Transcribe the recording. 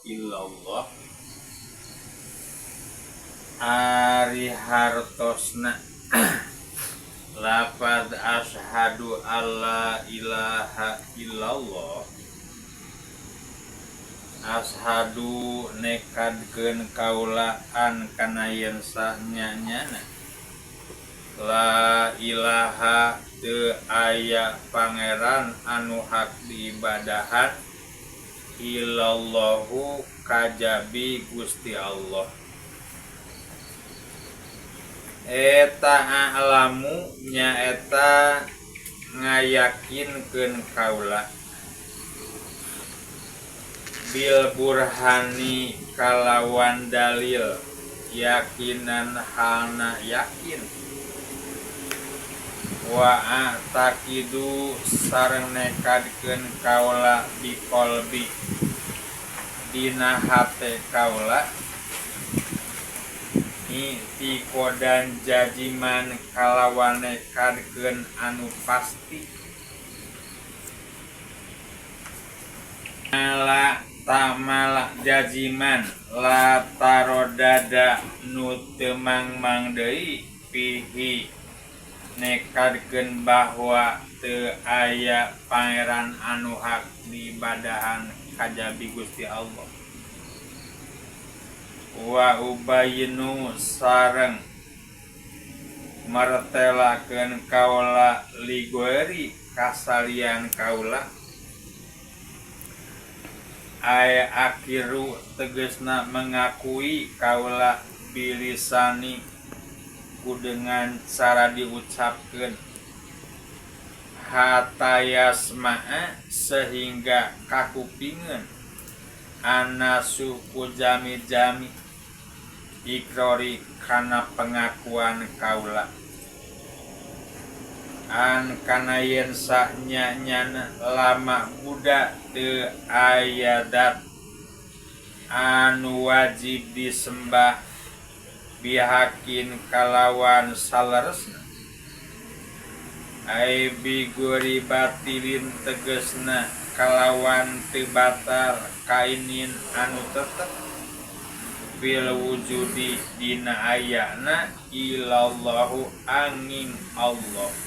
illallah ari hartosna lafadz asyhadu alla ilaha illallah asyhadu nekadkeun kaula an kana yen sanyanyana la ilaha teu aya pangeran anu hak diibadahan illallahu kajabi Gusti Allah. Eta a'lamu nyaeta ngayakinkeun kaula bil burhani kalawan dalil yakinan halna yakin wa a'taqidu sareng nekadkeun kaula biqalbi dina hate kaula i'tiqodan jaziman kalawan nekadkeun anu pasti mala ta'mala jaziman la tarodada nu teu mangmang deui fihi nekadkeun bahwa teu aya pangeran anu hak diibadahan kajabi Gusti Allah wa ubayyinu sareng martelakeun kaula li ghairi ka salian kaula ay aqiru tegasna mengakui kaula bilisani ku dengan cara diucapkeun hatta yasma'a sehingga kakupingeun annasu ku jami-jami ikrori kana pengakuan kaula an kana yen sanyanyana lama buda teu aya dat anu wajib disembah bihakin kalawan saleresna ai bighairi batilin tegesna kalawan teu batal kainin anu tetep fil wujudi dina ayana illallahu angin Allah.